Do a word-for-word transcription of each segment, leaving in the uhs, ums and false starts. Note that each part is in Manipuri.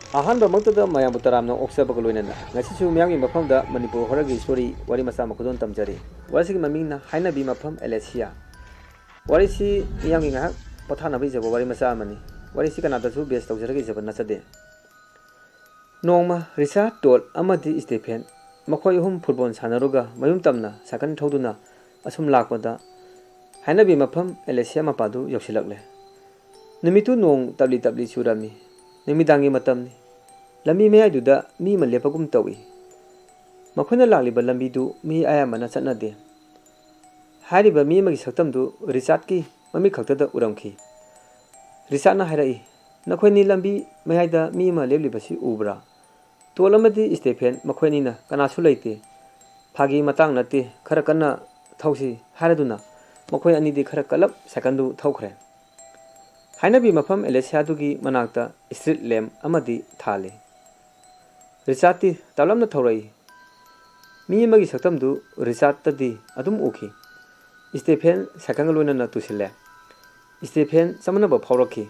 ꯑꯍꯥꯟꯕꯃꯛꯇꯗ ꯃꯌꯥꯝꯕꯨ ꯇꯔꯥꯝꯅ ꯑꯣꯛꯆꯕꯒ ꯂꯣꯏꯅꯅ ꯉꯁꯤꯁꯨ ꯃꯤꯌꯥꯝꯒꯤ ꯃꯐꯝꯗ ꯃꯅꯤꯄꯨꯔ ꯍꯣꯔꯔꯒꯤ ꯁ꯭ꯇꯣꯔꯤ ꯋꯥꯔꯤ ꯃꯆꯥ ꯑꯃ ꯈꯨꯗꯣꯜ ꯇꯝꯖꯔꯤ꯫ ꯋꯥꯔꯤꯁꯤꯒꯤ ꯃꯃꯤꯡꯅ ꯍꯥꯏꯅꯕꯤ ꯃꯐꯝ ꯑꯦꯂꯦꯁꯤꯌꯥ꯫ ꯋꯥꯔꯤꯁꯤ ꯃꯤꯌꯥꯝꯒꯤ ꯉꯥꯏꯍꯥꯛ ꯄꯣꯊꯥꯅꯕ ꯏꯖꯕ ꯋꯥꯔꯤ ꯃꯆꯥ ꯑꯃꯅꯤ꯫ ꯋꯥꯔꯤꯁꯤ ꯀꯅꯥꯗꯁꯨ ꯕꯦꯁ ꯇꯧꯖꯔꯒ ꯏꯖꯕ ꯅꯠꯆꯗꯦ꯫ ꯅꯣꯡꯃ ꯔꯤꯆꯥꯔꯗ, ꯇꯣꯗ ꯑꯃꯗꯤ ꯁ꯭ꯇꯦꯐꯦꯟ, ꯃꯈꯣꯏ ꯑꯍꯨꯝ ꯐꯨꯠꯕꯣꯜ ꯁꯥꯟꯅꯔꯨꯒ ꯃꯌꯨꯝ ꯇꯝꯅ ꯁꯥꯏꯀꯜ ꯊꯧꯗꯨꯅ ꯑꯁꯨꯝ ꯂꯥꯛꯄꯗ ꯍꯥꯏꯅꯕꯤ ꯃꯐꯝ ꯑꯦꯂꯦꯁꯤꯌꯥ ꯃꯄꯥꯗꯨ ꯌꯧꯁꯤꯜꯂꯛꯂꯦ꯫ ꯅꯨꯃꯤꯠꯇꯨ ꯅꯣꯡ ꯇꯞꯂꯤ ꯇꯞꯂꯤ ꯆꯨꯔꯝꯃꯤ꯫ ꯅꯨꯃꯤꯗꯥꯡꯒꯤ ꯃꯇꯝꯅꯤ꯫ ꯂꯝꯕꯤ ꯃꯌꯥꯏꯗꯨꯗ ꯃꯤ ꯑꯃ ꯂꯦꯞꯄꯒꯨꯝ ꯇꯧꯏ꯫ ꯃꯈꯣꯏꯅ ꯂꯥꯛꯂꯤꯕ ꯂꯝꯕꯤꯗꯨ ꯃꯤ ꯑꯌꯥꯝꯕꯅ ꯆꯠꯅꯗꯦ꯫ ꯍꯥꯏꯔꯤꯕ ꯃꯤ ꯑꯃꯒꯤ ꯁꯛꯇꯝꯗꯨ ꯔꯤꯆꯥꯔꯗꯀꯤ ꯃꯃꯤꯠ ꯈꯛꯇꯗ ꯎꯔꯝꯈꯤ꯫ ꯔꯤꯆꯥꯔꯗꯅ ꯍꯥꯏꯔꯛꯏ, "ꯅꯈꯣꯏꯅꯤ ꯂꯝꯕꯤ ꯃꯌꯥꯏꯗ ꯃꯤ ꯑꯃ ꯂꯦꯞꯂꯤꯕꯁꯤ ꯎꯕ꯭ꯔꯥ?" ꯇꯣꯗ ꯑꯃꯗꯤ ꯁ꯭ꯇꯦꯐꯦꯟ ꯃꯈꯣꯏ ꯑꯅꯤꯅ "ꯀꯅꯥꯁꯨ ꯂꯩꯇꯦ, ꯐꯥꯒꯤ ꯃꯇꯥꯡ ꯅꯠꯇꯦ, ꯈꯔ ꯀꯟꯅ ꯊꯧꯁꯤ" ꯍꯥꯏꯔꯗꯨꯅ ꯃꯈꯣꯏ ꯑꯅꯤꯗꯤ ꯈꯔ ꯀꯜꯂꯞ ꯁꯥꯏꯀꯜꯗꯨ ꯊꯧꯈ꯭ꯔꯦ꯫ ꯍꯥꯏꯅꯕꯤ ꯃꯐꯝ ꯑꯦꯂꯦꯁꯤꯌꯥꯗꯨꯒꯤ ꯃꯅꯥꯛꯇ ꯁ꯭ꯇ꯭ꯔꯤꯠ ꯂꯦꯝꯞ ꯑꯃꯗꯤ ꯊꯥꯜꯂꯤ꯫ ꯔꯤꯆꯥꯔꯗꯇꯤ ꯇꯞꯂꯞꯅ ꯊꯧꯔꯛꯏ꯫ ꯃꯤ ꯑꯃꯒꯤ ꯁꯛꯇꯝꯗꯨ ꯔꯤꯆꯥꯔꯗꯇꯗꯤ ꯑꯗꯨꯝ ꯎꯈꯤ꯫ ꯁ꯭ꯇꯦꯐꯦꯟ ꯁꯥꯏꯀꯜꯒ ꯂꯣꯏꯅꯅ ꯇꯨꯁꯤꯜꯂꯦ꯫ ꯁ꯭ꯇꯦꯐꯦꯟ ꯆꯃꯝꯅꯕ ꯐꯥꯎꯔꯛꯈꯤ꯫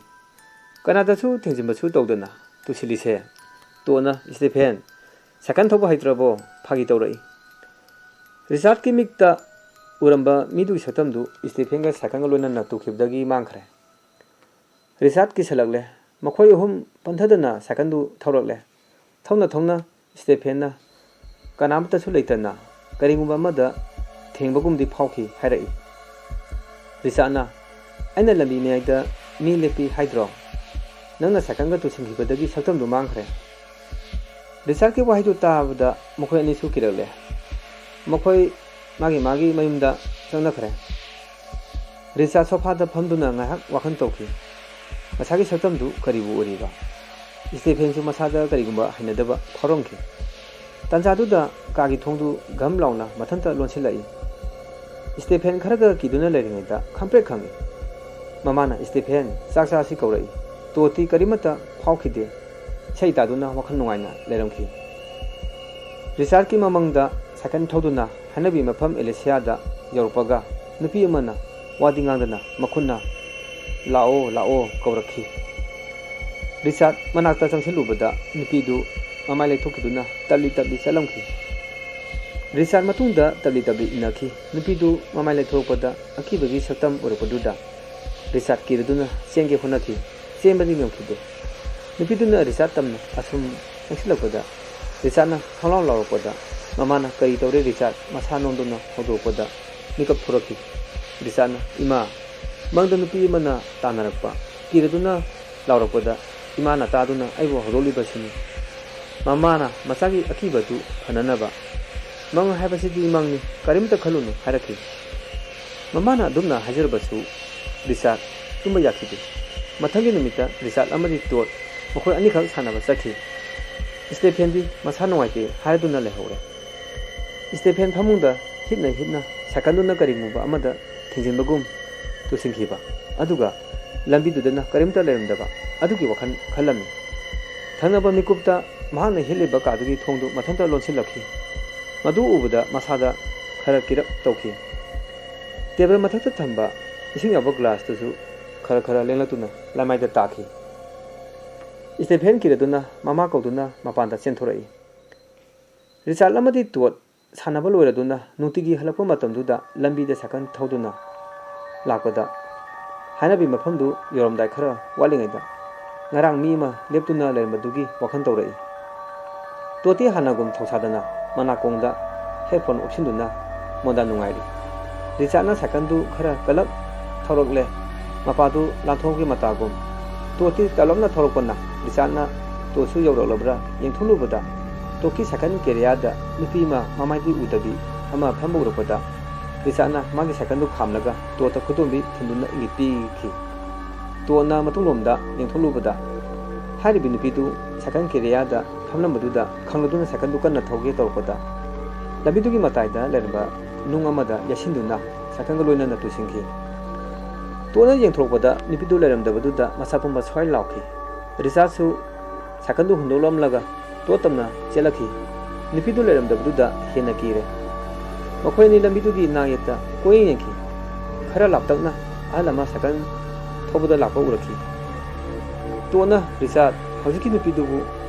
"ꯀꯅꯥꯗꯁꯨ ꯊꯦꯡꯖꯤꯟꯕꯁꯨ ꯇꯧꯗꯅ ꯇꯨꯁꯤꯜꯂꯤꯁꯦ?" ꯇꯣꯗꯅ, "ꯁ꯭ꯇꯦꯐꯦꯟ, ꯁꯥꯏꯀꯜ ꯊꯧꯕ ꯍꯩꯇ꯭ꯔꯕꯣ?" ꯐꯥꯒꯤ ꯇꯧꯔꯛꯏ꯫ ꯔꯤꯆꯥꯔꯗꯀꯤ ꯃꯤꯠꯇ ꯎꯔꯝꯕ ꯃꯤꯗꯨꯒꯤ ꯁꯛꯇꯝꯗꯨ ꯁ꯭ꯇꯦꯐꯦꯟꯒ ꯁꯥꯏꯀꯜꯒ ꯂꯣꯏꯅꯅ ꯇꯨꯈꯤꯕꯗꯒꯤ ꯃꯥꯡꯈ꯭ꯔꯦ꯫ ꯔꯤꯆꯥꯔꯗ ꯀꯤꯁꯜꯂꯛꯂꯦ꯫ ꯃꯈꯣꯏ ꯑꯍꯨꯝ ꯄꯟꯊꯗꯅ ꯁꯥꯏꯀꯜꯗꯨ ꯊꯧꯔꯛꯂꯦ꯫ ꯊꯧꯅ ꯊꯧꯅ ꯁ꯭ꯇꯦꯐꯦꯟꯅ ꯀꯅꯥꯃꯠꯇꯁꯨ ꯂꯩꯇꯅ ꯀꯔꯤꯒꯨꯝꯕ ꯑꯃꯗ ꯊꯦꯡꯕꯒꯨꯝꯗꯤ ꯐꯥꯎꯈꯤ ꯍꯥꯏꯔꯛꯏ꯫ ꯔꯤꯆꯥꯔꯗꯅ, "ꯑꯩꯅ ꯂꯝꯕꯤ ꯃꯌꯥꯏꯗ ꯃꯤ ꯂꯦꯞꯄꯤ ꯍꯥꯏꯗ꯭ꯔꯣ? ꯅꯪꯅ ꯁꯥꯏꯀꯜꯒ ꯇꯨꯁꯤꯟꯈꯤꯕꯗꯒꯤ ꯁꯛꯇꯝꯗꯨ ꯃꯥꯡꯈ꯭ꯔꯦ꯫" ꯔꯤꯆꯥꯔꯗꯀꯤ ꯋꯥꯍꯩꯗꯨ ꯇꯥꯕꯗ ꯃꯈꯣꯏ ꯑꯅꯤꯁꯨ ꯀꯤꯔꯛꯂꯦ꯫ ꯃꯈꯣꯏ ꯃꯥꯒꯤ ꯃꯥꯒꯤ ꯃꯌꯨꯝꯗ ꯆꯪꯅꯈ꯭ꯔꯦ꯫ ꯔꯤꯆꯥꯔꯗ ꯁꯣꯐꯥꯗ ꯐꯝꯗꯨꯅ ꯉꯥꯏꯍꯥꯛ ꯋꯥꯈꯜ ꯇꯧꯈꯤ꯫ ꯃꯁꯥꯒꯤ ꯁꯛꯇꯝꯗꯨ ꯀꯔꯤꯕꯨ ꯑꯣꯏꯔꯤꯕ? ꯁ꯭ꯇꯦꯐꯦꯟꯁꯨ ꯃꯁꯥꯗ ꯀꯔꯤꯒꯨꯝꯕ ꯍꯩꯅꯗꯕ ꯐꯥꯎꯔꯝꯈꯤ꯫ ꯇꯥꯟꯖꯥꯗꯨꯗ ꯀꯥꯒꯤ ꯊꯣꯡꯗꯨ ꯘꯝ ꯂꯥꯎꯅ ꯃꯊꯟꯇ ꯂꯣꯟꯁꯤꯜꯂꯛꯏ꯫ ꯁ꯭ꯇꯦꯐꯦꯟ ꯈꯔꯒ ꯀꯤꯗꯨꯅ ꯂꯩꯔꯤꯉꯩꯗ ꯈꯪꯄ꯭ꯔꯦꯛ ꯈꯪꯏ꯫ ꯃꯃꯥꯅ, "ꯁ꯭ꯇꯦꯐꯦꯟ, ꯆꯥꯛ ꯆꯥꯁꯤ" ꯀꯧꯔꯛꯏ꯫ ꯇꯣꯗꯇꯤ ꯀꯔꯤꯃꯠꯇ ꯐꯥꯎꯈꯤꯗꯦ꯫ ꯏꯁꯩ ꯇꯥꯗꯨꯅ ꯋꯥꯈꯜ ꯅꯨꯡꯉꯥꯏꯅ ꯂꯩꯔꯝꯈꯤ꯫ ꯔꯤꯆꯥꯔꯗꯀꯤ ꯃꯃꯪꯗ ꯁꯥꯏꯀꯜ ꯊꯧꯗꯨꯅ ꯍꯥꯏꯅꯕꯤ ꯃꯐꯝ ꯑꯦꯂꯦꯁꯤꯌꯥꯗ ꯌꯧꯔꯛꯄꯒ ꯅꯨꯄꯤ ꯑꯃꯅ ꯋꯥꯗꯤ ꯉꯥꯡꯗꯅ ꯃꯈꯨꯠꯅ "ꯂꯥꯛꯑꯣ, ꯂꯥꯛꯑꯣ" ꯀꯧꯔꯛꯈꯤ꯫ ꯔꯤꯆꯥꯔꯗ ꯃꯅꯥꯛꯇ ꯆꯪꯁꯤꯜꯂꯨꯕꯗ ꯅꯨꯄꯤꯗꯨ ꯃꯃꯥꯏ ꯂꯩꯊꯣꯛꯈꯤꯗꯨꯅ ꯇꯞꯂꯤ ꯇꯞꯂꯤ ꯆꯠꯂꯝꯈꯤ꯫ ꯔꯤꯆꯥꯔꯗ ꯃꯇꯨꯡꯗ ꯇꯞꯂꯤ ꯇꯞꯂꯤ ꯏꯟꯅꯈꯤ꯫ ꯅꯨꯄꯤꯗꯨ ꯃꯃꯥꯏ ꯂꯩꯊꯣꯔꯛꯄꯗ ꯑꯀꯤꯕꯒꯤ ꯁꯛꯇꯝ ꯎꯔꯛꯄꯗꯨꯗ ꯔꯤꯆꯥꯔꯗ ꯀꯤꯔꯗꯨꯅ ꯆꯦꯟꯒꯦ ꯍꯣꯠꯅꯈꯤ꯫ ꯆꯦꯟꯕꯗꯤ ꯉꯝꯈꯤꯗꯦ꯫ ꯅꯨꯄꯤꯗꯨꯅ ꯔꯤꯆꯥꯔꯗ ꯇꯝꯅ ꯑꯁꯨꯝ ꯆꯪꯁꯤꯜꯂꯛꯄꯗ ꯔꯤꯆꯥꯔꯗꯅ ꯈꯪꯂꯥꯎ ꯂꯥꯎꯔꯛꯄꯗ ꯃꯃꯥꯅ "ꯀꯔꯤ ꯇꯧꯔꯦ ꯔꯤꯆꯥꯔꯗ?" ꯃꯁꯥ ꯅꯣꯝꯗꯨꯅ ꯍꯧꯗꯣꯔꯛꯄꯗ ꯃꯤꯀꯞ ꯊꯣꯔꯛꯈꯤ꯫ ꯔꯤꯆꯥꯔꯗꯅ "ꯏꯃꯥ, ꯃꯪꯗ ꯅꯨꯄꯤ ꯑꯃꯅ ꯇꯥꯟꯅꯔꯛꯄ" ꯀꯤꯔꯗꯨꯅ ꯂꯥꯎꯔꯛꯄꯗ ꯏꯃꯥꯅ ꯇꯥꯗꯨꯅ ꯑꯩꯕꯨ ꯍꯧꯗꯣꯛꯂꯤꯕꯁꯤꯅꯤ꯫ ꯃꯃꯥꯅ ꯃꯆꯥꯒꯤ ꯑꯀꯤꯕꯗꯨ ꯐꯅꯅꯕ "ꯃꯪ ꯍꯥꯏꯕꯁꯤꯗꯤ ꯃꯪꯅꯤ, ꯀꯔꯤꯝꯇ ꯈꯜꯂꯨꯅꯨ" ꯍꯥꯏꯔꯛꯈꯤ꯫ ꯃꯃꯥꯅ ꯑꯗꯨꯝꯅ ꯍꯥꯏꯖꯔꯕꯁꯨ ꯔꯤꯆꯥꯔꯗ ꯇꯨꯝꯕ ꯌꯥꯈꯤꯗꯦ꯫ ꯃꯊꯪꯒꯤ ꯅꯨꯃꯤꯠꯇ ꯔꯤꯆꯥꯔꯗ ꯑꯃꯗꯤ ꯇꯣꯗ ꯃꯈꯣꯏ ꯑꯅꯤꯈꯛ ꯁꯥꯟꯅꯕ ꯆꯠꯈꯤ꯫ ꯁ꯭ꯇꯦꯐꯦꯟꯗꯤ ꯃꯁꯥ ꯅꯨꯡꯉꯥꯏꯇꯦ ꯍꯥꯏꯗꯨꯅ ꯂꯩꯍꯧꯔꯦ꯫ ꯁ꯭ꯇꯦꯐꯦꯟ ꯐꯃꯨꯡꯗ ꯍꯤꯞꯅ ꯍꯤꯞꯅ ꯁꯥꯏꯀꯜꯗꯨꯅ ꯀꯔꯤꯒꯨꯝꯕ ꯑꯃꯗ ꯊꯤꯡꯖꯤꯟꯕꯒꯨꯝ ꯇꯨꯁꯤꯟꯈꯤꯕ, ꯑꯗꯨꯒ ꯂꯝꯕꯤꯗꯨꯗꯅ ꯀꯔꯤꯝꯇ ꯂꯩꯔꯝꯗꯕ ꯑꯗꯨꯒꯤ ꯋꯥꯈꯜ ꯈꯜꯂꯝꯃꯤ꯫ ꯊꯪꯅꯕ ꯃꯤꯀꯨꯞꯇ ꯃꯍꯥꯛꯅ ꯍꯤꯞꯂꯤꯕ ꯀꯥꯗꯨꯒꯤ ꯊꯣꯡꯗꯨ ꯃꯊꯟꯇ ꯂꯣꯟꯁꯤꯜꯂꯛꯈꯤ꯫ ꯃꯗꯨ ꯎꯕꯗ ꯃꯁꯥꯗ ꯈꯔ ꯀꯤꯔꯞ ꯇꯧꯈꯤ꯫ ꯇꯦꯕꯜ ꯃꯊꯛꯇ ꯊꯝꯕ ꯏꯁꯤꯡ ꯌꯥꯎꯕ ꯒ꯭ꯂꯥꯁꯇꯨꯁꯨ ꯈꯔ ꯈꯔ ꯂꯦꯡꯂꯛꯇꯨꯅ ꯂꯥꯏꯃꯥꯏꯗ ꯇꯥꯈꯤ꯫ ꯁ꯭ꯇꯦꯐꯦꯟ ꯀꯤꯔꯗꯨꯅ ꯃꯃꯥ ꯀꯧꯗꯨꯅ ꯃꯄꯥꯟꯗ ꯆꯦꯟꯊꯣꯔꯛꯏ꯫ ꯔꯤꯆꯥꯔꯗ ꯑꯃꯗꯤ ꯇꯣꯗ ꯁꯥꯟꯅꯕ ꯂꯣꯏꯔꯗꯨꯅ ꯅꯨꯡꯇꯤꯒꯤ ꯍꯜꯂꯛꯄ ꯃꯇꯝꯗꯨꯗ ꯂꯝꯕꯤꯗ ꯁꯥꯏꯀꯜ ꯊꯧꯗꯨꯅ ꯂꯥꯛꯄꯗ, ꯍꯥꯏꯅꯕꯤ ꯃꯐꯝꯗꯨ ꯌꯧꯔꯝꯗꯥꯏ ꯈꯔ ꯋꯥꯠꯂꯤꯉꯩꯗ ꯉꯔꯥꯡ ꯃꯤ ꯑꯃ ꯂꯦꯞꯇꯨꯅ ꯂꯩꯔꯝꯕꯗꯨꯒꯤ ꯋꯥꯈꯜ ꯇꯧꯔꯛꯏ꯫ ꯇꯣꯗꯇꯤ ꯍꯥꯟꯅꯒꯨꯝ ꯊꯧꯁꯥꯗꯅ ꯃꯅꯥꯀꯣꯡꯗ ꯍꯦꯗꯐꯣꯟ ꯎꯞꯁꯤꯟꯗꯨꯅ ꯃꯣꯟꯗꯥ ꯅꯨꯡꯉꯥꯏꯔꯤ꯫ ꯔꯤꯆꯥꯔꯗꯅ ꯁꯥꯏꯀꯜꯗꯨ ꯈꯔ ꯀꯜꯂꯞ ꯊꯧꯔꯛꯂꯦ꯫ ꯃꯄꯥꯗꯨ ꯂꯥꯟꯊꯣꯛꯄꯒꯤ ꯃꯇꯥꯒꯨꯝ꯫ ꯇꯣꯗꯇꯤ ꯇꯞꯂꯞꯅ ꯊꯧꯔꯛꯄꯅ ꯔꯤꯆꯥꯔꯗꯅ ꯇꯣꯗꯁꯨ ꯌꯧꯔꯛꯂꯕ꯭ꯔꯥ ꯌꯦꯡꯊꯣꯛꯂꯨꯕꯗ ꯇꯣꯗꯀꯤ ꯁꯥꯏꯀꯜ ꯀꯦꯔꯤꯌꯥꯗ ꯅꯨꯄꯤ ꯑꯃ ꯃꯃꯥꯏꯗꯤ ꯎꯗꯕꯤ ꯑꯃ ꯐꯝꯕ ꯎꯔꯛꯄꯗ ꯔꯤꯆꯥꯔꯗꯅ ꯃꯥꯒꯤ ꯁꯥꯏꯀꯜꯗꯨ ꯈꯥꯝꯂꯒ ꯇꯣꯗꯇ ꯈꯨꯗꯣꯝꯕꯤ ꯊꯤꯟꯗꯨꯅ ꯏꯪꯒꯤꯠ ꯄꯤꯈꯤ꯫ ꯇꯣꯗꯅ ꯃꯇꯨꯡꯂꯣꯝꯗ ꯌꯦꯡꯊꯣꯛꯂꯨꯕꯗ ꯍꯥꯏꯔꯤꯕꯤ ꯅꯨꯄꯤꯗꯨ ꯁꯥꯏꯀꯜ ꯀꯦꯔꯤꯌꯥꯗ ꯐꯝꯂꯝꯕꯗꯨꯗ ꯈꯪꯂꯗꯨꯅ ꯁꯥꯏꯀꯜꯗꯨ ꯀꯟꯅ ꯊꯧꯒꯦ ꯇꯧꯔꯛꯄꯗ ꯂꯝꯕꯤꯗꯨꯒꯤ ꯃꯇꯥꯏꯗ ꯂꯩꯔꯝꯕ ꯅꯨꯡ ꯑꯃꯗ ꯌꯩꯁꯤꯟꯗꯨꯅ ꯁꯥꯏꯀꯜꯒ ꯂꯣꯏꯅꯅ ꯇꯨꯁꯤꯟꯈꯤ꯫ ꯇꯣꯗꯅ ꯌꯦꯡꯊꯣꯔꯛꯄꯗ ꯅꯨꯄꯤꯗꯨ ꯂꯩꯔꯝꯗꯕꯗꯨꯗ ꯃꯁꯥ ꯄꯨꯝꯕ ꯁ꯭ꯋꯥꯏ ꯂꯥꯎꯈꯤ꯫ ꯔꯤꯆꯥꯔꯗꯁꯨ ꯁꯥꯏꯀꯜꯗꯨ ꯍꯨꯟꯗꯣꯛꯂꯝꯂꯒ ꯇꯣꯗ ꯇꯝꯅ ꯆꯦꯜꯂꯛꯈꯤ꯫ ꯅꯨꯄꯤꯗꯨ ꯂꯩꯔꯝꯗꯕꯗꯨꯗ ꯍꯦꯟꯅ ꯀꯤꯔꯦ꯫ ꯃꯈꯣꯏ ꯑꯅꯤ ꯂꯝꯕꯤꯗꯨꯒꯤ ꯅꯥꯛ ꯌꯦꯠꯇ ꯀꯣꯏꯌꯦꯡ ꯌꯦꯡꯈꯤ꯫ ꯈꯔ ꯂꯥꯞꯇꯛꯅ ꯑꯍꯜ ꯑꯃ ꯁꯥꯏꯀꯜ ꯊꯧꯕꯗ ꯂꯥꯛꯄ ꯎꯔꯛꯈꯤ꯫ ꯇꯣꯠꯅ ꯔꯤꯆꯥꯔꯗ, "ꯍꯧꯖꯤꯛꯀꯤ ꯅꯨꯄꯤꯗꯨꯕꯨ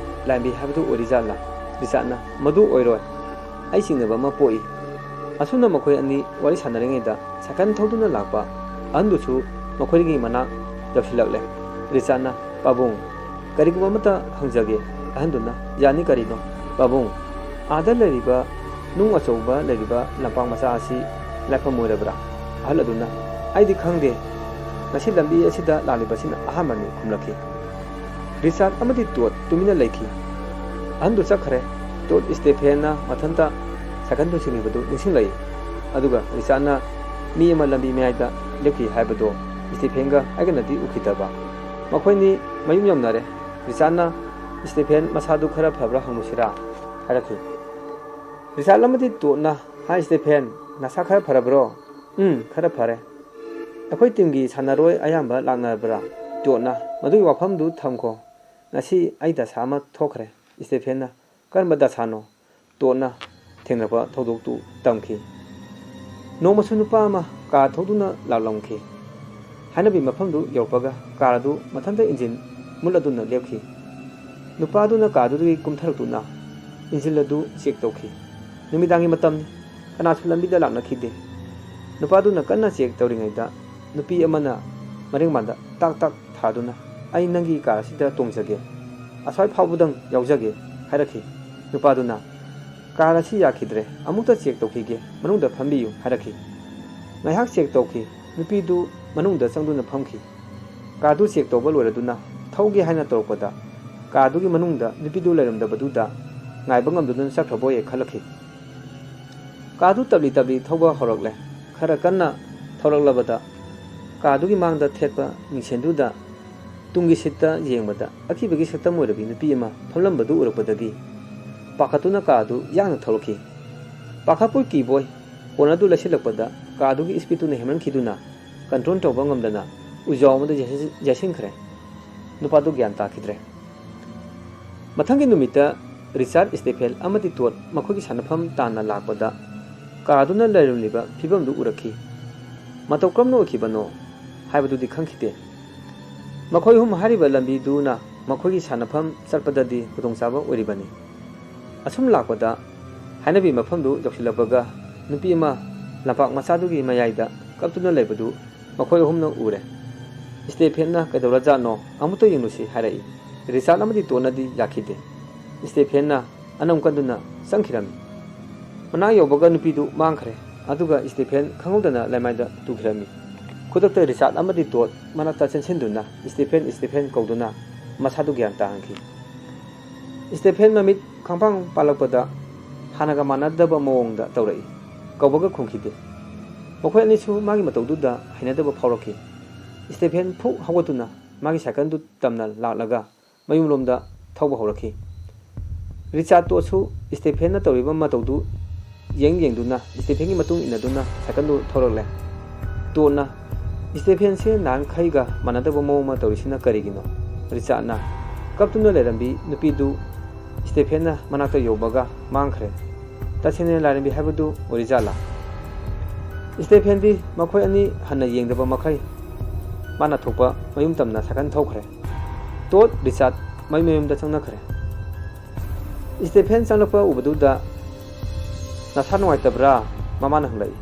ꯂꯥꯏꯔꯦꯝꯕꯤ ꯍꯥꯏꯕꯗꯨ ꯑꯣꯏꯔꯤꯖꯥꯠꯂꯥ?" ꯔꯤꯆꯥꯔꯗꯅ, "ꯃꯗꯨ ꯑꯣꯏꯔꯣꯏ꯫ ꯑꯩ ꯆꯤꯡꯅꯕ ꯑꯃ ꯄꯣꯛꯏ꯫" ꯑꯁꯨꯝꯅ ꯃꯈꯣꯏ ꯑꯅꯤ ꯋꯥꯔꯤ ꯁꯥꯟꯅꯔꯤꯉꯩꯗ ꯁꯥꯏꯀꯜ ꯊꯧꯗꯨꯅ ꯂꯥꯛꯄ ꯑꯍꯟꯗꯨꯁꯨ ꯃꯈꯣꯏꯒꯤ ꯃꯅꯥꯛ ꯌꯧꯁꯤꯜꯂꯛꯂꯦ꯫ ꯔꯤꯆꯥꯔꯗꯅ, "ꯄꯥꯕꯨꯡ, ꯀꯔꯤꯒꯨꯝꯕ ꯑꯃꯠꯇ ꯍꯪꯖꯒꯦ꯫" ꯑꯍꯟꯗꯨꯅ, "ꯌꯥꯅꯤ, ꯀꯔꯤꯅꯣ?" "ꯄꯥꯕꯨꯡ, ꯑꯥꯗ ꯂꯩꯔꯤꯕ ꯅꯨꯡ ꯑꯆꯧꯕ ꯂꯩꯔꯤꯕ ꯂꯝꯄꯥꯛ ꯃꯆꯥ ꯑꯁꯤ ꯂꯥꯏꯐꯝ ꯑꯣꯏꯔꯕ꯭ꯔꯥ?" ꯑꯍꯜ ꯑꯗꯨꯅ, "ꯑꯩꯗꯤ ꯈꯪꯗꯦ꯫ ꯉꯁꯤ ꯂꯝꯕꯤ ꯑꯁꯤꯗ ꯂꯥꯛꯂꯤꯕꯁꯤꯅ ꯑꯍꯥꯟꯕꯅꯤ" ꯈꯨꯝꯂꯛꯈꯤ꯫ ꯔꯤꯆꯥꯔꯗ ꯑꯃꯗꯤ ꯇꯣꯠ ꯇꯨꯃꯤꯟꯅ ꯂꯩꯈꯤ꯫ ꯑꯍꯟꯗꯨ ꯆꯠꯈ꯭ꯔꯦ꯫ ꯇꯣꯠ ꯁ꯭ꯇꯦꯐꯦꯟꯅ ꯃꯊꯟꯇ ꯁꯥꯏꯀꯜ ꯊꯧꯁꯤꯟꯈꯤꯕꯗꯨ ꯅꯤꯡꯁꯤꯡꯂꯛꯏ꯫ ꯑꯗꯨꯒ ꯔꯤꯆꯥꯔꯗꯅ ꯃꯤ ꯑꯃ ꯂꯝꯕꯤ ꯃꯌꯥꯏꯗ ꯂꯦꯞꯈꯤ ꯍꯥꯏꯕꯗꯣ ꯁ꯭ꯇꯦꯐꯦꯟꯒ ꯍꯥꯏꯒꯅꯗꯤ ꯎꯈꯤꯗꯕ꯫ ꯃꯈꯣꯏꯅꯤ ꯃꯌꯨꯝ ꯌꯧꯅꯔꯦ꯫ ꯔꯤꯆꯥꯔꯗꯅ, "ꯁ꯭ꯇꯦꯐꯦꯟ ꯃꯁꯥꯗꯨ ꯈꯔ ꯐꯕ꯭ꯔꯥ ꯍꯪꯂꯨꯁꯤꯔꯥ?" ꯍꯥꯏꯔꯛꯈꯤ꯫ ꯔꯤꯆꯥꯔꯗ ꯑꯃꯗꯤ ꯇꯣꯠꯅ, "ꯍꯥꯏ ꯁ꯭ꯇꯦꯐꯦꯟ, ꯅꯁꯥ ꯈꯔ ꯐꯔꯕ꯭ꯔꯣ?" "ꯎꯝ, ꯈꯔ ꯐꯔꯦ꯫" "ꯑꯩꯈꯣꯏ ꯇꯤꯝꯒꯤ ꯁꯥꯟꯅꯔꯣꯏ ꯑꯌꯥꯝꯕ ꯂꯥꯛꯅꯔꯕ꯭ꯔꯥ?" ꯇꯣꯠꯅ, "ꯃꯗꯨꯒꯤ ꯋꯥꯐꯝꯗꯨ ꯊꯝꯈꯣ꯫ ꯉꯁꯤ ꯑꯩ ꯗꯁꯥ ꯑꯃ ꯊꯣꯛꯈ꯭ꯔꯦ꯫" ꯁ꯭ꯇꯦꯐꯦꯟꯅ, "ꯀꯔꯝꯕ ꯗꯁꯥꯅꯣ?" ꯇꯣꯠꯅ ꯊꯦꯡꯅꯔꯛꯄ ꯊꯧꯗꯣꯛꯇꯨ ꯇꯝꯈꯤ꯫ ꯅꯣꯡꯃꯁꯨ ꯅꯨꯄꯥ ꯑꯃ ꯀꯥꯔ ꯊꯧꯗꯨꯅ ꯂꯥꯛꯂꯝꯈꯤ꯫ ꯍꯥꯏꯅꯕꯤ ꯃꯐꯝꯗꯨ ꯌꯧꯔꯛꯄꯒ ꯀꯥꯔ ꯑꯗꯨ ꯃꯊꯟꯇ ꯏꯟꯖꯤꯟ ꯃꯨꯠꯂꯗꯨꯅ ꯂꯦꯞꯈꯤ꯫ ꯅꯨꯄꯥꯗꯨꯅ ꯀꯥꯔꯗꯨꯗꯒꯤ ꯀꯨꯝꯊꯔꯛꯇꯨꯅ ꯏꯟꯖꯤꯟ ꯑꯗꯨ ꯆꯦꯛ ꯇꯧꯈꯤ꯫ ꯅꯨꯃꯤꯗꯥꯡꯒꯤ ꯃꯇꯝꯅꯤ꯫ ꯀꯅꯥꯁꯨ ꯂꯝꯕꯤꯗ ꯂꯥꯛꯅꯈꯤꯗꯦ꯫ ꯅꯨꯄꯥꯗꯨꯅ ꯀꯟꯅ ꯆꯦꯛ ꯇꯧꯔꯤꯉꯩꯗ ꯅꯨꯄꯤ ꯑꯃꯅ ꯃꯔꯦꯡꯕꯥꯟꯗ ꯇꯥꯛ ꯇꯥꯛ ꯊꯥꯗꯨꯅ, "ꯑꯩ ꯅꯪꯒꯤ ꯀꯥꯔ ꯑꯁꯤꯗ ꯇꯣꯡꯖꯒꯦ꯫ ꯑꯁ꯭ꯋꯥꯏ ꯐꯥꯎꯕꯗꯪ ꯌꯥꯎꯖꯒꯦ" ꯍꯥꯏꯔꯛꯈꯤ꯫ ꯅꯨꯄꯥꯗꯨꯅ, "ꯀꯥꯔ ꯑꯁꯤ ꯌꯥꯈꯤꯗ꯭ꯔꯦ, ꯑꯃꯨꯛꯇ ꯆꯦꯛ ꯇꯧꯈꯤꯒꯦ, ꯃꯅꯨꯡꯗ ꯐꯝꯕꯤꯌꯨ" ꯍꯥꯏꯔꯛꯈꯤ꯫ ꯉꯥꯏꯍꯥꯛ ꯆꯦꯛ ꯇꯧꯈꯤ꯫ ꯅꯨꯄꯤꯗꯨ ꯃꯅꯨꯡꯗ ꯆꯪꯗꯨꯅ ꯐꯝꯈꯤ꯫ ꯀꯥꯔꯗꯨ ꯆꯦꯛ ꯇꯧꯕ ꯂꯣꯏꯔꯗꯨꯅ ꯊꯧꯒꯦ ꯍꯥꯏꯅ ꯇꯧꯔꯛꯄꯗ, ꯀꯥꯔꯗꯨꯒꯤ ꯃꯅꯨꯡꯗ ꯅꯨꯄꯤꯗꯨ ꯂꯩꯔꯝꯗꯕꯗꯨꯗ ꯉꯥꯏꯕ ꯉꯝꯗꯗꯨꯅ ꯆꯠꯈ꯭ꯔꯕꯣꯏ ꯈꯜꯂꯛꯈꯤ꯫ ꯀꯥꯔꯗꯨ ꯇꯞꯂꯤ ꯇꯞꯂꯤ ꯊꯧꯕ ꯍꯧꯔꯛꯂꯦ꯫ ꯈꯔ ꯀꯟꯅ ꯊꯧꯔꯛꯂꯕꯗ ꯀꯥꯔꯗꯨꯒꯤ ꯃꯥꯡꯗ ꯊꯦꯠꯄ ꯃꯤꯡꯁꯦꯟꯗꯨꯗ ꯇꯨꯡꯒꯤ ꯁꯤꯠꯇ ꯌꯦꯡꯕꯗ ꯑꯀꯤꯕꯒꯤ ꯁꯛꯇꯝ ꯑꯣꯏꯔꯕꯤ ꯅꯨꯄꯤ ꯑꯃ ꯐꯝꯂꯝꯕꯗꯨ ꯎꯔꯛꯄꯗꯒꯤ ꯄꯥꯈꯠꯇꯨꯅ ꯀꯥꯔꯗꯨ ꯌꯥꯡꯅ ꯊꯧꯔꯛꯈꯤ꯫ ꯄꯥꯈꯠꯄꯣꯏ ꯀꯤꯕꯣꯏ ꯀꯣꯟꯅꯗꯨ ꯂꯩꯁꯤꯜꯂꯛꯄꯗ ꯀꯥꯔꯗꯨꯒꯤ ꯏꯁꯄꯤꯠꯇꯨꯅ ꯍꯦꯟꯃꯟꯈꯤꯗꯨꯅ ꯀꯟꯇ꯭ꯔꯣꯜ ꯇꯧꯕ ꯉꯝꯗꯅ ꯎꯖꯥꯎ ꯑꯃꯗ ꯌꯩꯁꯤꯟ-, ꯌꯩꯁꯤꯟꯈ꯭ꯔꯦ꯫ ꯅꯨꯄꯥꯗꯨ ꯒ꯭ꯌꯥꯟ ꯇꯥꯈꯤꯗ꯭ꯔꯦ꯫ ꯃꯊꯪꯒꯤ ꯅꯨꯃꯤꯠꯇ ꯔꯤꯆꯥꯔꯗ, ꯁ꯭ꯇꯦꯐꯦꯟ ꯑꯃꯗꯤ ꯇꯣꯠ ꯃꯈꯣꯏꯒꯤ ꯁꯥꯟꯅꯐꯝ ꯇꯥꯟꯅ ꯂꯥꯛꯄꯗ ꯀꯥꯔꯗꯨꯅ ꯂꯩꯔꯝꯂꯤꯕ ꯐꯤꯕꯝꯗꯨ ꯎꯔꯛꯈꯤ꯫ ꯃꯇꯧ ꯀꯔꯝꯅ ꯑꯣꯏꯈꯤꯕꯅꯣ ꯍꯥꯏꯕꯗꯨꯗꯤ ꯈꯪꯈꯤꯗꯦ꯫ ꯃꯈꯣꯏ ꯑꯍꯨꯝ ꯍꯥꯏꯔꯤꯕ ꯂꯝꯕꯤꯗꯨꯅ ꯃꯈꯣꯏꯒꯤ ꯁꯥꯟꯅꯐꯝ ꯆꯠꯄꯗꯗꯤ ꯈꯨꯗꯣꯡꯆꯥꯕ ꯑꯣꯏꯔꯤꯕꯅꯤ꯫ ꯑꯁꯨꯝ ꯂꯥꯛꯄꯗ ꯍꯥꯏꯅꯕꯤ ꯃꯐꯝꯗꯨ ꯌꯧꯁꯤꯜꯂꯛꯄꯒ ꯅꯨꯄꯤ ꯑꯃ ꯂꯝꯄꯥꯛ ꯃꯆꯥꯗꯨꯒꯤ ꯃꯌꯥꯏꯗ ꯀꯞꯇꯨꯅ ꯂꯩꯕꯗꯨ ꯃꯈꯣꯏ ꯑꯍꯨꯝꯅ ꯎꯔꯦ꯫ ꯁ꯭ꯇꯦꯐꯦꯟꯅ "ꯀꯩꯗꯧꯔꯖꯥꯠꯅꯣ? ꯑꯃꯨꯛꯇ ꯌꯦꯡꯂꯨꯁꯤ" ꯍꯥꯏꯔꯛꯏ꯫ ꯔꯤꯆꯥꯔꯗ ꯑꯃꯗꯤ ꯇꯣꯠꯅꯗꯤ ꯌꯥꯈꯤꯗꯦ꯫ ꯁ꯭ꯇꯦꯐꯦꯟꯅ ꯑꯅꯝ ꯀꯟꯗꯨꯅ ꯆꯪꯈꯤꯔꯝꯃꯤ꯫ ꯃꯅꯥꯛ ꯌꯧꯕꯒ ꯅꯨꯄꯤꯗꯨ ꯃꯥꯡꯈ꯭ꯔꯦ, ꯑꯗꯨꯒ ꯁ꯭ꯇꯦꯐꯦꯟ ꯈꯪꯍꯧꯗꯅ ꯂꯩꯃꯥꯏꯗ ꯇꯨꯈꯤꯔꯝꯃꯤ꯫ ꯈꯨꯗꯛꯇ ꯔꯤꯆꯥꯔꯗ ꯑꯃꯗꯤ ꯇꯣꯠ ꯃꯅꯥꯛꯇ ꯆꯦꯟꯁꯤꯟꯗꯨꯅ "ꯁ꯭ꯇꯦꯐꯦꯟ, ꯁ꯭ꯇꯦꯐꯦꯟ" ꯀꯧꯗꯨꯅ ꯃꯁꯥꯗꯨ ꯒ꯭ꯌꯥꯟ ꯇꯥꯍꯟꯈꯤ꯫ ꯁ꯭ꯇꯦꯐꯦꯟ ꯃꯃꯤꯠ ꯈꯪꯄꯥꯡ ꯄꯥꯡꯂꯛꯄꯗ ꯍꯥꯟꯅꯒ ꯃꯥꯟꯅꯗꯕ ꯃꯑꯣꯡꯗ ꯇꯧꯔꯛꯏ꯫ ꯀꯧꯕꯒ ꯈꯨꯝꯈꯤꯗꯦ꯫ ꯃꯈꯣꯏ ꯑꯅꯤꯁꯨ ꯃꯥꯒꯤ ꯃꯇꯧꯗꯨꯗ ꯍꯩꯅꯗꯕ ꯐꯥꯎꯔꯛꯈꯤ꯫ ꯁ꯭ꯇꯦꯐꯦꯟ ꯐꯨꯛ ꯍꯧꯒꯠꯇꯨꯅ ꯃꯥꯒꯤ ꯁꯥꯏꯀꯜꯗꯨ ꯇꯝꯅ ꯂꯥꯛꯂꯒ ꯃꯌꯨꯝꯂꯣꯝꯗ ꯊꯧꯕ ꯍꯧꯔꯛꯈꯤ꯫ ꯔꯤꯆꯥꯔꯗ ꯇꯣꯠꯁꯨ ꯁ꯭ꯇꯦꯐꯦꯟꯅ ꯇꯧꯔꯤꯕ ꯃꯇꯧꯗꯨ ꯌꯦꯡ ꯌꯦꯡꯗꯨꯅ ꯁ꯭ꯇꯦꯐꯦꯟꯒꯤ ꯃꯇꯨꯡ ꯏꯟꯅꯗꯨꯅ ꯁꯥꯏꯀꯜꯗꯨ ꯊꯧꯔꯛꯂꯦ꯫ ꯇꯣꯠꯅ "ꯁ꯭ꯇꯦꯐꯦꯟꯁꯦ ꯅꯍꯥꯟꯈꯩꯒ ꯃꯥꯟꯅꯗꯕ ꯃꯑꯣꯡ ꯑꯃ ꯇꯧꯔꯤꯁꯤꯅ ꯀꯔꯤꯒꯤꯅꯣ?" ꯔꯤꯆꯥꯔꯗꯅ ꯀꯞꯇꯨꯅ ꯂꯩꯔꯝꯕꯤ ꯅꯨꯄꯤꯗꯨ ꯁ꯭ꯇꯦꯐꯦꯟꯅ ꯃꯅꯥꯛꯇ ꯌꯧꯕꯒ ꯃꯥꯡꯈ꯭ꯔꯦ꯫ ꯇꯁꯦꯡꯅ ꯂꯥꯏꯔꯦꯝꯕꯤ ꯍꯥꯏꯕꯗꯨ ꯑꯣꯏꯔꯤꯖꯥꯠꯂꯥ? ꯁ꯭ꯇꯦꯐꯦꯟꯗꯤ ꯃꯈꯣꯏ ꯑꯅꯤ ꯍꯟꯅ ꯌꯦꯡꯗꯕ ꯃꯈꯩ ꯃꯥꯅ ꯊꯣꯛꯄ ꯃꯌꯨꯝ ꯇꯝꯅ ꯁꯥꯏꯀꯜ ꯊꯧꯈ꯭ꯔꯦ꯫ ꯇꯣꯠ, ꯔꯤꯆꯥꯔꯗ ꯃꯌꯨꯝ ꯃꯌꯨꯝꯗ ꯆꯪꯅꯈ꯭ꯔꯦ꯫ ꯁ꯭ꯇꯦꯐꯦꯟ ꯆꯪꯂꯛꯄ ꯎꯕꯗꯨꯗ "ꯅꯁꯥ ꯅꯨꯡꯉꯥꯏꯇꯕ꯭ꯔꯥ?" ꯃꯃꯥꯅ ꯍꯪꯂꯛꯏ꯫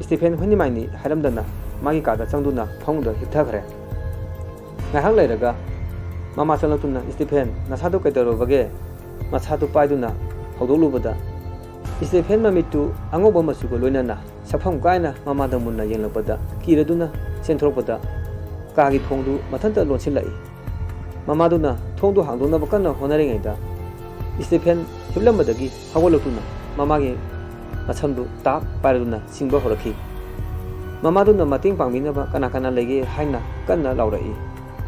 ꯁ꯭ꯇꯦꯐꯦꯟ ꯍꯣꯏꯅꯤꯃꯥꯏꯅꯤ ꯍꯥꯏꯔꯝꯗꯅ ꯃꯥꯒꯤ ꯀꯥꯗ ꯆꯪꯗꯨꯅ ꯐꯃꯨꯡꯗ ꯍꯤꯞꯊꯈ꯭ꯔꯦ꯫ ꯉꯥꯏꯍꯥꯛ ꯂꯩꯔꯒ ꯃꯃꯥ ꯆꯪꯂꯛꯇꯨꯅ "ꯁ꯭ꯇꯦꯐꯦꯟ, ꯅꯁꯥꯗꯣ ꯀꯩꯗꯧꯔꯕꯒꯦ?" ꯃꯁꯥꯗꯨ ꯄꯥꯏꯗꯨꯅ ꯍꯧꯗꯣꯛꯂꯨꯕꯗ ꯁ꯭ꯇꯦꯐꯦꯟ ꯃꯃꯤꯠꯇꯨ ꯑꯉꯧꯕ ꯃꯆꯨꯒ ꯂꯣꯏꯅꯅ ꯁꯛꯐꯝ ꯀꯥꯏꯅ ꯃꯃꯥꯗ ꯃꯨꯟꯅ ꯌꯦꯡꯂꯛꯄꯗ ꯀꯤꯔꯗꯨꯅ ꯆꯦꯟꯊꯣꯔꯛꯄꯗ ꯀꯥꯒꯤ ꯊꯣꯡꯗꯨ ꯃꯊꯟꯇ ꯂꯣꯟꯁꯤꯜꯂꯛꯏ꯫ ꯃꯃꯥꯗꯨꯅ ꯊꯣꯡꯗꯨ ꯍꯥꯡꯗꯣꯛꯅꯕ ꯀꯟꯅ ꯍꯣꯠꯅꯔꯤꯉꯩꯗ ꯁ꯭ꯇꯦꯐꯦꯟ ꯍꯤꯞꯂꯝꯕꯗꯒꯤ ꯍꯧꯒꯠꯂꯛꯇꯨꯅ ꯃꯃꯥꯒꯤ ꯃꯁꯝꯗꯨ ꯇꯥꯞ ꯄꯥꯏꯔꯗꯨꯅ ꯆꯤꯡꯕ ꯍꯧꯔꯛꯈꯤ꯫ ꯃꯃꯥꯗꯨꯅ ꯃꯇꯦꯡ ꯄꯥꯡꯕꯤꯅꯕ ꯀꯅꯥ ꯀꯅꯥ ꯂꯩꯒꯦ ꯍꯥꯏꯅ ꯀꯟꯅ ꯂꯥꯎꯔꯛꯏ꯫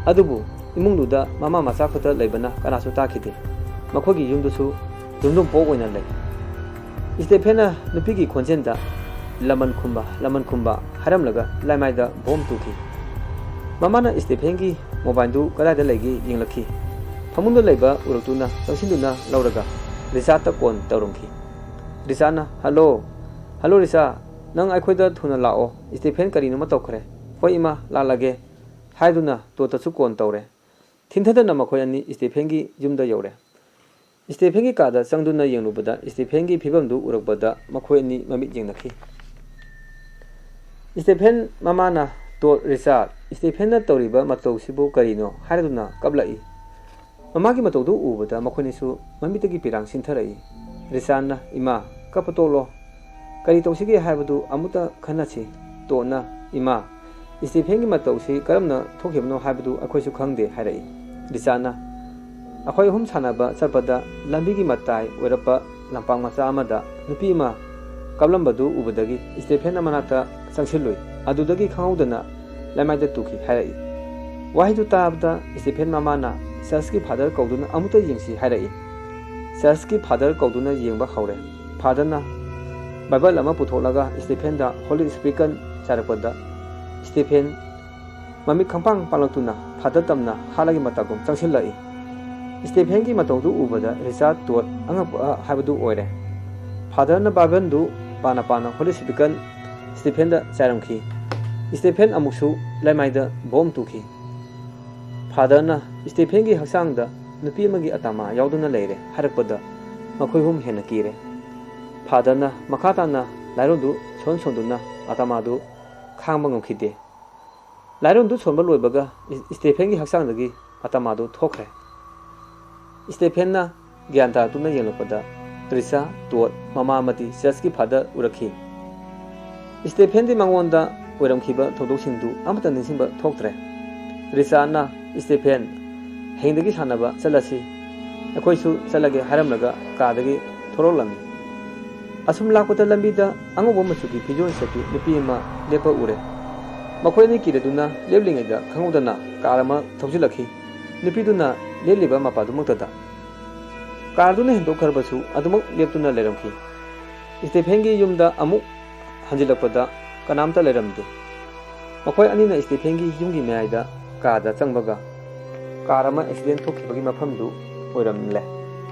ꯑꯗꯨꯕꯨ ꯏꯃꯨꯡꯗꯨꯗ ꯃꯃꯥ ꯃꯆꯥ ꯈꯛꯇ ꯂꯩꯕꯅ ꯀꯅꯥꯁꯨ ꯇꯥꯈꯤꯗꯦ꯫ ꯃꯈꯣꯏꯒꯤ ꯌꯨꯝꯗꯨꯁꯨ ꯌꯨꯝꯗꯨꯝ ꯄꯣꯛ ꯑꯣꯏꯅ ꯂꯩ꯫ ꯁ꯭ꯇꯦꯐꯦꯟꯅ ꯅꯨꯄꯤꯒꯤ ꯈꯣꯟꯖꯦꯜꯗ "ꯂꯃꯟ ꯈꯨꯝꯕ, ꯂꯃꯟ ꯈꯨꯝꯕ" ꯍꯥꯏꯔꯝꯂꯒ ꯂꯩꯃꯥꯏꯗ ꯕꯣꯝ ꯇꯨꯈꯤ꯫ ꯃꯃꯥꯅ ꯁ꯭ꯇꯦꯐꯦꯟꯒꯤ ꯃꯣꯕꯥꯏꯜꯗꯨ ꯀꯗꯥꯏꯗ ꯂꯩꯒꯦ ꯌꯦꯡꯂꯛꯈꯤ꯫ ꯐꯃꯨꯡꯗ ꯂꯩꯕ ꯎꯔꯛꯇꯨꯅ ꯆꯪꯁꯤꯟꯗꯨꯅ ꯂꯧꯔꯒ ꯔꯤꯆꯥꯔꯗꯇ ꯀꯣꯜ ꯇꯧꯔꯝꯈꯤ꯫ ꯔꯤꯆꯥꯔꯗꯅ "ꯍꯜꯂꯣ, ꯍꯜꯂꯣ ꯔꯤꯆꯥꯔꯗ, ꯅꯪ ꯑꯩꯈꯣꯏꯗ ꯊꯨꯅ ꯂꯥꯛꯑꯣ, ꯁ꯭ꯇꯦꯐꯦꯟ ꯀꯔꯤꯅꯣꯃ ꯇꯧꯈ꯭ꯔꯦ"꯫ "ꯍꯣꯏ ꯏꯃꯥ, ꯂꯥꯛꯂꯒꯦ" ꯍꯥꯏꯗꯨꯅ ꯇꯣꯠꯇꯁꯨ ꯀꯣꯟ ꯇꯧꯔꯦ꯫ ꯊꯤꯟꯊꯗꯅ ꯃꯈꯣꯏ ꯑꯅꯤ ꯁ꯭ꯇꯦꯐꯦꯟꯒꯤ ꯌꯨꯝꯗ ꯌꯧꯔꯦ꯫ ꯁ꯭ꯇꯦꯐꯦꯟꯒꯤ ꯀꯥꯗ ꯆꯪꯗꯨꯅ ꯌꯦꯡꯂꯨꯕꯗ ꯁ꯭ꯇꯦꯐꯦꯟꯒꯤ ꯐꯤꯕꯝꯗꯨ ꯎꯔꯛꯄꯗ ꯃꯈꯣꯏ ꯑꯅꯤ ꯃꯃꯤꯠ ꯌꯦꯡꯅꯈꯤ꯫ ꯁ꯭ꯇꯦꯐꯦꯟ ꯃꯃꯥꯅ, "ꯇꯣꯠ, ꯔꯤꯆꯥꯔꯗ, ꯁ꯭ꯇꯦꯐꯦꯟꯅ ꯇꯧꯔꯤꯕ ꯃꯇꯧꯁꯤꯕꯨ ꯀꯔꯤꯅꯣ?" ꯍꯥꯏꯔꯗꯨꯅ ꯀꯞꯂꯛꯏ꯫ ꯃꯃꯥꯒꯤ ꯃꯇꯧꯗꯨ ꯎꯕꯗ ꯃꯈꯣꯏꯅꯤꯁꯨ ꯃꯃꯤꯠꯇꯒꯤ ꯄꯤꯔꯥꯡ ꯆꯤꯟꯊꯔꯛꯏ꯫ ꯔꯤꯆꯥꯔꯗꯅ, "ꯏꯃꯥ, ꯀꯞꯄ ꯇꯣꯛꯂꯣ꯫ ꯀꯔꯤ ꯇꯧꯁꯤꯒꯦ ꯍꯥꯏꯕꯗꯨ ꯑꯃꯨꯛꯇ ꯈꯟꯅꯁꯤ꯫" ꯇꯣꯠꯅ, "ꯏꯃꯥ, ꯁ꯭ꯇꯦꯐꯦꯟꯒꯤ ꯃꯇꯧꯁꯤ ꯀꯔꯝꯅ ꯊꯣꯛꯈꯤꯕꯅꯣ ꯍꯥꯏꯕꯗꯨ ꯑꯩꯈꯣꯏꯁꯨ ꯈꯪꯗꯦ" ꯍꯥꯏꯔꯛꯏ꯫ ꯔꯤꯆꯥꯔꯗꯅ, "ꯑꯩꯈꯣꯏ ꯑꯍꯨꯝ ꯁꯥꯟꯅꯕ ꯆꯠꯄꯗ ꯂꯝꯕꯤꯒꯤ ꯃꯇꯥꯏ ꯑꯣꯏꯔꯞꯄ ꯂꯝꯄꯥꯛ ꯃꯆꯥ ꯑꯃꯗ ꯅꯨꯄꯤ ꯑꯃ ꯀꯞꯂꯝꯕꯗꯨ ꯎꯕꯗꯒꯤ ꯁ꯭ꯇꯦꯐꯦꯟꯅ ꯃꯅꯥꯛꯇ ꯆꯪꯁꯤꯜꯂꯨꯏ꯫ ꯑꯗꯨꯗꯒꯤ ꯈꯪꯍꯧꯗꯅ ꯂꯩꯃꯥꯏꯗ ꯇꯨꯈꯤ" ꯍꯥꯏꯔꯛꯏ꯫ ꯋꯥꯍꯩꯗꯨ ꯇꯥꯕꯗ ꯁ꯭ꯇꯦꯐꯦꯟ ꯃꯃꯥꯅ, "ꯆꯔꯆꯀꯤ ꯐꯥꯗꯔ ꯀꯧꯗꯨꯅ ꯑꯃꯨꯛꯇ ꯌꯦꯡꯁꯤ" ꯍꯥꯏꯔꯛꯏ꯫ ꯆꯔꯆꯀꯤ ꯐꯥꯗꯔ ꯀꯧꯗꯨꯅ ꯌꯦꯡꯕ ꯍꯧꯔꯦ꯫ ꯐꯥꯗꯔꯅ ꯕꯥꯏꯕꯜ ꯑꯃ ꯄꯨꯊꯣꯛꯂꯒ ꯁ꯭ꯇꯦꯐꯦꯟꯗ ꯍꯣꯂꯤ ꯁ꯭ꯄꯤꯔꯤꯠꯀꯟ ꯆꯥꯏꯔꯛꯄꯗ ꯁ꯭ꯇꯦꯐꯦꯟ ꯃꯃꯤꯠ ꯈꯪꯄꯥꯡ ꯄꯥꯡꯂꯛꯇꯨꯅ ꯐꯥꯗꯔ ꯇꯝꯅ ꯍꯥꯠꯂꯒꯤ ꯃꯇꯥꯒꯨꯝ ꯆꯪꯁꯤꯜꯂꯛꯏ꯫ ꯁ꯭ꯇꯦꯐꯦꯟꯒꯤ ꯃꯇꯧꯗꯨ ꯎꯕꯗ ꯔꯤꯆꯥꯔꯗ ꯇꯣꯠ ꯑꯉꯛꯄ ꯍꯥꯏꯕꯗꯨ ꯑꯣꯏꯔꯦ꯫ ꯐꯥꯗꯔꯅ ꯕꯥꯏꯕꯜꯗꯨ ꯄꯥꯅ ꯄꯥꯅ ꯍꯣꯂꯤ ꯁ꯭ꯄꯤꯔꯤꯠꯀꯟ ꯁ꯭ꯇꯦꯐꯦꯟꯗ ꯆꯥꯏꯔꯝꯈꯤ꯫ ꯁ꯭ꯇꯦꯐꯦꯟ ꯑꯃꯨꯛꯁꯨ ꯂꯩꯃꯥꯏꯗ ꯕꯣꯝ ꯇꯨꯈꯤ꯫ ꯐꯥꯗꯔꯅ, "ꯁ꯭ꯇꯦꯐꯦꯟꯒꯤ ꯍꯛꯆꯥꯡꯗ ꯅꯨꯄꯤ ꯑꯃꯒꯤ ꯑꯇꯥꯃꯥ ꯌꯥꯎꯗꯨꯅ ꯂꯩꯔꯦ" ꯍꯥꯏꯔꯛꯄꯗ ꯃꯈꯣꯏ ꯑꯍꯨꯝ ꯍꯦꯟꯅ ꯀꯤꯔꯦ꯫ ꯐꯥꯗꯔꯅ ꯃꯈꯥ ꯇꯥꯅ ꯂꯥꯏꯔꯣꯟꯗꯨ ꯁꯣꯟ ꯁꯣꯟꯗꯨꯅ ꯑꯇꯥꯃꯥꯗꯨ ꯈꯥꯡꯕ ꯉꯝꯈꯤꯗꯦ꯫ ꯂꯥꯏꯔꯣꯟꯗꯨ ꯁꯣꯟꯕ ꯂꯣꯏꯕꯒ ꯏ-, ꯁ꯭ꯇꯦꯐꯦꯟꯒꯤ ꯍꯛꯆꯥꯡꯗꯒꯤ ꯑꯇꯥꯃꯥꯗꯨ ꯊꯣꯛꯈ꯭ꯔꯦ꯫ ꯁ꯭ꯇꯦꯐꯦꯟꯅ ꯒ꯭ꯌꯥꯟ ꯇꯥꯔꯛꯇꯨꯅ ꯌꯦꯡꯂꯛꯄꯗ ꯔꯤꯆꯥ, ꯇꯣꯠ, ꯃꯃꯥ ꯑꯃꯗꯤ ꯆꯔꯆꯀꯤ ꯐꯥꯗꯔ ꯎꯔꯛꯈꯤ꯫ ꯁ꯭ꯇꯦꯐꯦꯟꯗꯤ ꯃꯉꯣꯟꯗ ꯑꯣꯏꯔꯝꯈꯤꯕ ꯊꯧꯗꯣꯛꯁꯤꯡꯗꯨ ꯑꯃꯠꯇ ꯅꯤꯡꯁꯤꯡꯕ ꯊꯣꯛꯇ꯭ꯔꯦ꯫ ꯔꯤꯆꯥꯔꯗꯅ, "ꯁ꯭ꯇꯦꯐꯦꯟ, ꯍꯌꯦꯡꯗꯒꯤ ꯁꯥꯟꯅꯕ ꯆꯠꯂꯁꯤ꯫ ꯑꯩꯈꯣꯏꯁꯨ ꯆꯠꯂꯒꯦ" ꯍꯥꯏꯔꯝꯂꯒ ꯀꯥꯗꯒꯤ ꯊꯣꯔꯛꯂꯝꯃꯤ꯫ ꯑꯁꯨꯝ ꯂꯥꯛꯄꯗ ꯂꯝꯕꯤꯗ ꯑꯉꯧꯕ ꯃꯆꯨꯒꯤ ꯐꯤꯖꯣꯜ ꯁꯦꯠꯄꯤ ꯅꯨꯄꯤ ꯑꯃ ꯂꯦꯞꯄ ꯎꯔꯦ꯫ ꯃꯈꯣꯏ ꯑꯅꯤ ꯀꯤꯔꯗꯨꯅ ꯂꯦꯞꯂꯤꯉꯩꯗ ꯈꯪꯍꯧꯗꯅ ꯀꯥꯔ ꯑꯃ ꯊꯧꯖꯤꯜꯂꯛꯈꯤ꯫ ꯅꯨꯄꯤꯗꯨꯅ ꯂꯦꯞꯂꯤꯕ ꯃꯄꯥꯗꯨꯃꯛꯇꯗ꯫ ꯀꯥꯔꯗꯨꯅ ꯍꯦꯟꯗꯣꯛꯈ꯭ꯔꯕꯁꯨ ꯑꯗꯨꯃꯛ ꯂꯦꯞꯇꯨꯅ ꯂꯩꯔꯝꯈꯤ꯫ ꯁ꯭ꯇꯦꯐꯦꯟꯒꯤ ꯌꯨꯝꯗ ꯑꯃꯨꯛ ꯍꯟꯖꯤꯜꯂꯛꯄꯗ ꯀꯅꯥꯝꯇ ꯂꯩꯔꯝꯗꯦ꯫ ꯃꯈꯣꯏ ꯑꯅꯤꯅ ꯁ꯭ꯇꯦꯐꯦꯟꯒꯤ ꯌꯨꯝꯒꯤ ꯃꯌꯥꯏꯗ ꯀꯥꯗ ꯆꯪꯕꯒ ꯀꯥꯔ ꯑꯃ ꯑꯦꯛꯁꯤꯗꯦꯟ ꯊꯣꯛꯈꯤꯕꯒꯤ ꯃꯐꯝꯗꯨ ꯑꯣꯏꯔꯝꯂꯦ꯫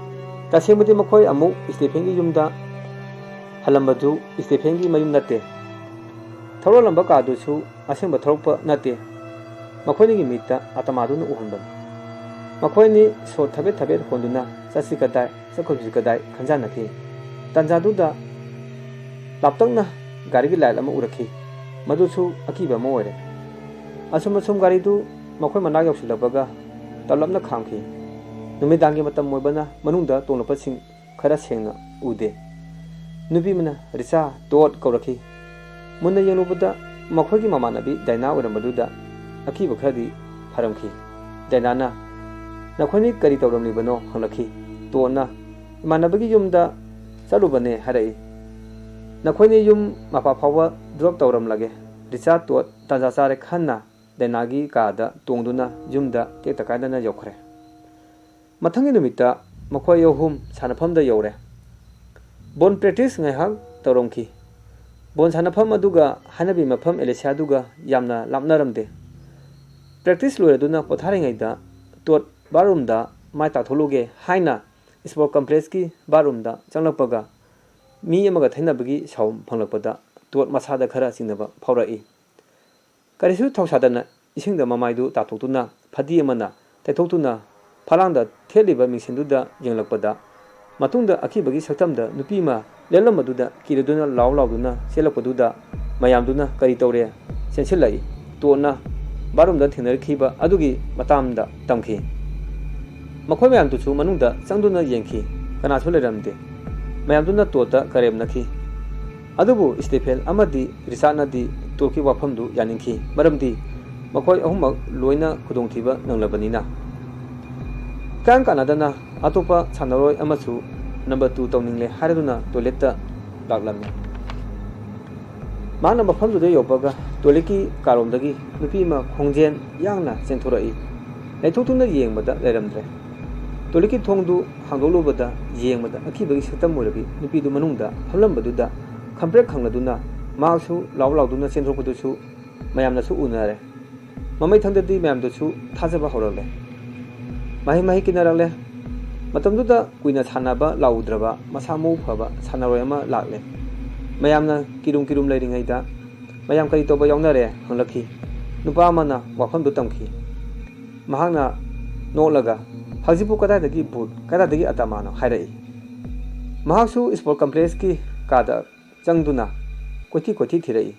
ꯇꯁꯦꯡꯕꯗꯤ ꯃꯈꯣꯏ ꯑꯃꯨꯛ ꯁ꯭ꯇꯦꯐꯦꯟꯒꯤ ꯌꯨꯝꯗ ꯍꯜꯂꯝꯕꯗꯨ ꯁ꯭ꯇꯦꯐꯦꯟꯒꯤ ꯃꯌꯨꯝ ꯅꯠꯇꯦ꯫ ꯊꯧꯔꯛꯂꯝꯕ ꯀꯥꯔꯗꯨꯁꯨ ꯑꯁꯦꯡꯕ ꯊꯧꯔꯛꯄ ꯅꯠꯇꯦ꯫ ꯃꯈꯣꯏꯅꯤꯒꯤ ꯃꯤꯠꯇ ꯑꯇꯃꯥꯗꯨꯅ ꯎꯍꯟꯕꯅꯤ꯫ ꯃꯈꯣꯏꯅꯤ ꯁꯣꯔ ꯊꯕꯦꯠ ꯊꯕꯦꯠ ꯍꯣꯟꯗꯨꯅ ꯆꯠꯁꯤ ꯀꯗꯥꯏ, ꯆꯠꯈꯣꯏꯁꯤ ꯀꯗꯥꯏ ꯈꯟꯖꯥꯟꯅꯈꯤ꯫ ꯇꯥꯟꯖꯥꯗꯨꯗ ꯂꯥꯞꯇꯛꯅ ꯒꯥꯔꯤꯒꯤ ꯂꯥꯏꯠ ꯑꯃ ꯎꯔꯛꯈꯤ꯫ ꯃꯗꯨꯁꯨ ꯑꯀꯤꯕ ꯑꯃ ꯑꯣꯏꯔꯦ꯫ ꯑꯁꯨꯝ ꯑꯁꯨꯝ ꯒꯥꯔꯤꯗꯨ ꯃꯈꯣꯏ ꯃꯅꯥꯛ ꯌꯧꯁꯤꯜꯂꯛꯄꯒ ꯇꯞꯂꯞꯅ ꯈꯥꯝꯈꯤ꯫ ꯅꯨꯃꯤꯗꯥꯡꯒꯤ ꯃꯇꯝ ꯑꯣꯏꯕꯅ ꯃꯅꯨꯡꯗ ꯇꯣꯡꯂꯛꯄꯁꯤꯡ ꯈꯔ ꯁꯦꯡꯅ ꯎꯗꯦ꯫ ꯅꯨꯄꯤ ꯑꯃꯅ "ꯔꯤꯆꯥ, ꯇꯣꯠ" ꯀꯧꯔꯛꯈꯤ꯫ ꯃꯨꯟꯅ ꯌꯦꯡꯂꯨꯕꯗ ꯃꯈꯣꯏꯒꯤ ꯃꯃꯥꯟꯅꯕꯤ ꯗꯥꯏꯅꯥ ꯑꯣꯏꯔꯝꯕꯗꯨꯗ ꯑꯀꯤꯕ ꯈꯔꯗꯤ ꯐꯔꯝꯈꯤ꯫ ꯗꯥꯏꯅꯥꯅ "ꯅꯈꯣꯏꯅꯤ ꯀꯔꯤ ꯇꯧꯔꯝꯂꯤꯕꯅꯣ?" ꯍꯪꯂꯛꯈꯤ꯫ ꯇꯣꯠꯅ "ꯏꯃꯥꯟꯅꯕꯒꯤ ꯌꯨꯝꯗ ꯆꯠꯂꯨꯕꯅꯦ" ꯍꯥꯏꯔꯛꯏ꯫ "ꯅꯈꯣꯏꯅꯤ ꯌꯨꯝ ꯃꯄꯥ ꯐꯥꯎꯕ ꯗ꯭ꯔꯣꯞ ꯇꯧꯔꯝꯂꯒꯦ"꯫ ꯔꯤꯆꯥ, ꯇꯣꯠ ꯇꯥꯟꯖꯥ ꯆꯥꯔꯦ ꯈꯟꯅ ꯗꯥꯏꯅꯥꯒꯤ ꯀꯥꯗ ꯇꯣꯡꯗꯨꯅ ꯌꯨꯝꯗ ꯇꯦꯛꯇ ꯀꯥꯏꯗꯅ ꯌꯧꯈ꯭ꯔꯦ꯫ ꯃꯊꯪꯒꯤ ꯅꯨꯃꯤꯠꯇ ꯃꯈꯣꯏ ꯑꯍꯨꯝ ꯁꯥꯟꯅꯐꯝꯗ ꯌꯧꯔꯦ꯫ ꯕꯣꯜ ꯄ꯭ꯔꯦꯛꯇꯤꯁ ꯉꯥꯏꯍꯥꯛ ꯇꯧꯔꯝꯈꯤ꯫ ꯕꯣꯜ ꯁꯥꯟꯅꯐꯝ ꯑꯗꯨꯒ ꯍꯥꯏꯅꯕꯤ ꯃꯐꯝ ꯑꯦꯂꯤꯁꯤꯌꯥꯗꯨꯒ ꯌꯥꯝꯅ ꯂꯥꯞꯅꯔꯝꯗꯦ꯫ ꯄ꯭ꯔꯦꯛꯇꯤꯁ ꯂꯣꯏꯔꯗꯨꯅ ꯄꯣꯊꯥꯔꯤꯉꯩꯗ ꯇꯣꯠ "ꯕꯥꯠꯔꯨꯝꯗ ꯃꯥꯏ ꯇꯥꯊꯣꯛꯂꯨꯒꯦ" ꯍꯥꯏꯅ ꯁ꯭ꯄꯣꯔꯠ ꯀꯝꯄ꯭ꯂꯦꯛꯁꯀꯤ ꯕꯥꯠꯔꯨꯝꯗ ꯆꯪꯂꯛꯄꯒ ꯃꯤ ꯑꯃꯒ ꯊꯩꯅꯕꯒꯤ ꯁꯥꯎꯟ ꯐꯪꯂꯛꯄꯗ ꯇꯣꯠ ꯃꯁꯥꯗ ꯈꯔ ꯆꯤꯡꯅꯕ ꯐꯥꯎꯔꯛꯏ꯫ ꯀꯔꯤꯁꯨ ꯊꯧꯁꯥꯗꯅ ꯏꯁꯤꯡꯗ ꯃꯃꯥꯏꯗꯨ ꯇꯥꯊꯣꯛꯇꯨꯅ ꯐꯗꯤ ꯑꯃꯅ ꯇꯩꯊꯣꯛꯇꯨꯅ ꯐꯂꯥꯡꯗ ꯊꯦꯠꯂꯤꯕ ꯃꯤꯡꯁꯦꯟꯗꯨꯗ ꯌꯦꯡꯂꯛꯄꯗ, ꯃꯇꯨꯡꯗ ꯑꯀꯤꯕꯒꯤ ꯁꯛꯇꯝꯗ ꯅꯨꯄꯤ ꯑꯃ ꯂꯦꯞꯂꯝꯕꯗꯨꯗ ꯀꯤꯔꯗꯨꯅ ꯂꯥꯎ ꯂꯥꯎꯗꯨꯅ ꯆꯦꯜꯂꯛꯄꯗꯨꯗ ꯃꯌꯥꯝꯗꯨꯅ "ꯀꯔꯤ ꯇꯧꯔꯦ?" ꯆꯦꯟꯁꯤꯜꯂꯛꯏ꯫ ꯇꯣꯠꯅ ꯕꯥꯠꯔꯨꯝꯗ ꯊꯦꯡꯅꯈꯤꯕ ꯑꯗꯨꯒꯤ ꯃꯇꯥꯡꯗ ꯇꯝꯈꯤ꯫ ꯃꯈꯣꯏ ꯃꯌꯥꯝꯗꯨꯁꯨ ꯃꯅꯨꯡꯗ ꯆꯪꯗꯨꯅ ꯌꯦꯡꯈꯤ꯫ ꯀꯅꯥꯁꯨ ꯂꯩꯔꯝꯗꯦ꯫ ꯃꯌꯥꯝꯗꯨꯅ ꯇꯣꯠꯇ ꯀꯔꯦꯝꯅꯈꯤ꯫ ꯑꯗꯨꯕꯨ ꯁ꯭ꯇꯤꯐꯦꯟ ꯑꯃꯗꯤ ꯔꯤꯆꯥꯔꯗꯅꯗꯤ ꯇꯣꯠꯀꯤ ꯋꯥꯐꯝꯗꯨ ꯌꯥꯅꯤꯡꯈꯤ, ꯃꯔꯝꯗꯤ ꯃꯈꯣꯏ ꯑꯍꯨꯝꯃꯛ ꯂꯣꯏꯅ ꯈꯨꯗꯣꯡꯊꯤꯕ ꯅꯪꯂꯕꯅꯤꯅ꯫ ꯏꯀꯥꯟ ꯀꯥꯟꯅꯗꯅ ꯑꯇꯣꯞꯄ ꯁꯥꯟꯅꯔꯣꯏ ꯑꯃꯁꯨ ꯅꯝꯕꯔ ꯇꯨ ꯇꯧꯅꯤꯡꯂꯦ ꯍꯥꯏꯔꯗꯨꯅ ꯇꯣꯏꯂꯦꯠꯇ ꯂꯥꯛꯂꯝꯃꯤ꯫ ꯃꯍꯥꯛꯅ ꯃꯐꯝꯗꯨꯗ ꯌꯧꯕꯒ ꯇꯣꯏꯂꯦꯠꯀꯤ ꯀꯥꯔꯣꯝꯗꯒꯤ ꯅꯨꯄꯤ ꯑꯃ ꯈꯣꯡꯖꯦꯜ ꯌꯥꯡꯅ ꯆꯦꯟꯊꯣꯔꯛꯏ꯫ ꯂꯩꯊꯣꯛꯇꯨꯅ ꯌꯦꯡꯕꯗ ꯂꯩꯔꯝꯗ꯭ꯔꯦ꯫ ꯇꯣꯏꯂꯦꯠꯀꯤ ꯊꯣꯡꯗꯨ ꯍꯥꯡꯗꯣꯛꯂꯨꯕꯗ ꯌꯦꯡꯕꯗ ꯑꯀꯤꯕꯒꯤ ꯁꯛꯇꯝ ꯑꯣꯏꯔꯕꯤ ꯅꯨꯄꯤꯗꯨ ꯃꯅꯨꯡꯗ ꯐꯝꯂꯝꯕꯗꯨꯗ ꯈꯝꯄ꯭ꯔꯦꯛ ꯈꯪꯂꯗꯨꯅ ꯃꯍꯥꯛꯁꯨ ꯂꯥꯎ ꯂꯥꯎꯗꯨꯅ ꯆꯦꯟꯊꯣꯔꯛꯄꯗꯨꯁꯨ ꯃꯌꯥꯝꯅꯁꯨ ꯎꯅꯔꯦ꯫ ꯃꯃꯩꯊꯪꯗꯗꯤ ꯃꯌꯥꯝꯗꯨꯁꯨ ꯊꯥꯖꯕ ꯍꯧꯔꯛꯂꯦ꯫ ꯃꯍꯩ ꯃꯍꯩ ꯀꯤꯅꯔꯛꯂꯦ꯫ ꯃꯇꯝꯗꯨꯗ ꯀꯨꯏꯅ ꯁꯥꯟꯅꯕ ꯂꯥꯛꯎꯗ꯭ꯔꯕ ꯃꯁꯥ ꯃꯎ ꯐꯕ ꯁꯥꯟꯅꯔꯣꯏ ꯑꯃ ꯂꯥꯛꯂꯦ꯫ ꯃꯌꯥꯝꯅ ꯀꯤꯔꯨꯝ ꯀꯤꯔꯨꯝ ꯂꯩꯔꯤꯉꯩꯗ ꯃꯌꯥꯝ ꯀꯔꯤ ꯇꯧꯕ ꯌꯥꯎꯅꯔꯦ ꯍꯪꯂꯛꯈꯤ꯫ ꯅꯨꯄꯥ ꯑꯃꯅ ꯋꯥꯐꯝꯗꯨ ꯇꯝꯈꯤ꯫ ꯃꯍꯥꯛꯅ ꯅꯣꯛꯂꯒ, "ꯍꯧꯖꯤꯛꯄꯨ ꯀꯗꯥꯏꯗꯒꯤ ꯚꯨꯠ, ꯀꯗꯥꯏꯗꯒꯤ ꯑꯇꯃꯥꯅꯣ?" ꯍꯥꯏꯔꯛꯏ꯫ ꯃꯍꯥꯛꯁꯨ ꯁ꯭ꯄꯣꯔꯠ ꯀꯝꯄ꯭ꯂꯦꯛꯁꯀꯤ ꯀꯥꯗ ꯆꯪꯗꯨꯅ ꯀꯣꯏꯊꯤ ꯀꯣꯏꯊꯤ ꯊꯤꯔꯛꯏ꯫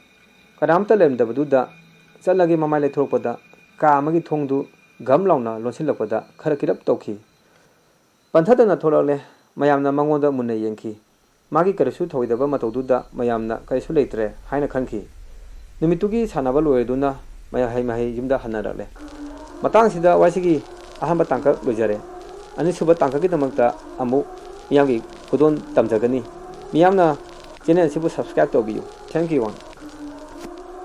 ꯀꯅꯥꯝꯇ ꯂꯩꯔꯝꯗꯕꯗꯨꯗ ꯆꯠꯂꯒꯦ ꯃꯃꯥꯏ ꯂꯩꯊꯣꯔꯛꯄꯗ ꯀꯥ ꯑꯃꯒꯤ ꯊꯣꯡꯗꯨ ꯘꯝ ꯂꯥꯎꯅ ꯂꯣꯟꯁꯤꯜꯂꯛꯄꯗ ꯈꯔ ꯀꯤꯔꯞ ꯇꯧꯈꯤ꯫ ꯄꯟꯊꯗꯅ ꯊꯣꯛꯂꯛꯂꯦ꯫ ꯃꯌꯥꯝꯅ ꯃꯉꯣꯟꯗ ꯃꯨꯟꯅ ꯌꯦꯡꯈꯤ꯫ ꯃꯥꯒꯤ ꯀꯔꯤꯁꯨ ꯊꯧꯑꯣꯏꯗꯕ ꯃꯇꯧꯗꯨꯗ ꯃꯌꯥꯝꯅ ꯀꯔꯤꯁꯨ ꯂꯩꯇ꯭ꯔꯦ ꯍꯥꯏꯅ ꯈꯟꯈꯤ꯫ ꯅꯨꯃꯤꯠꯇꯨꯒꯤ ꯁꯥꯟꯅꯕ ꯂꯣꯏꯔꯗꯨꯅ ꯃꯍꯩ ꯃꯍꯩ ꯌꯨꯝꯗ ꯍꯟꯅꯔꯛꯂꯦ꯫ ꯃꯇꯥꯡꯁꯤꯗ ꯋꯥꯔꯤꯁꯤꯒꯤ ꯑꯍꯥꯟꯕ ꯇꯥꯡꯀꯛ ꯂꯣꯏꯖꯔꯦ꯫ ꯑꯅꯤꯁꯨꯕ ꯇꯥꯡꯀꯛꯀꯤꯗꯃꯛꯇ ꯑꯃꯨꯛ ꯃꯤꯌꯥꯝꯒꯤ ꯈꯨꯗꯣꯜ ꯇꯝꯖꯒꯅꯤ꯫ ꯃꯤꯌꯥꯝꯅ ꯆꯦꯅꯦꯜ ꯑꯁꯤꯕꯨ ꯁꯕꯁꯀ꯭ꯔꯥꯏꯕ ꯇꯧꯕꯤꯌꯨ꯫ Thank you all꯫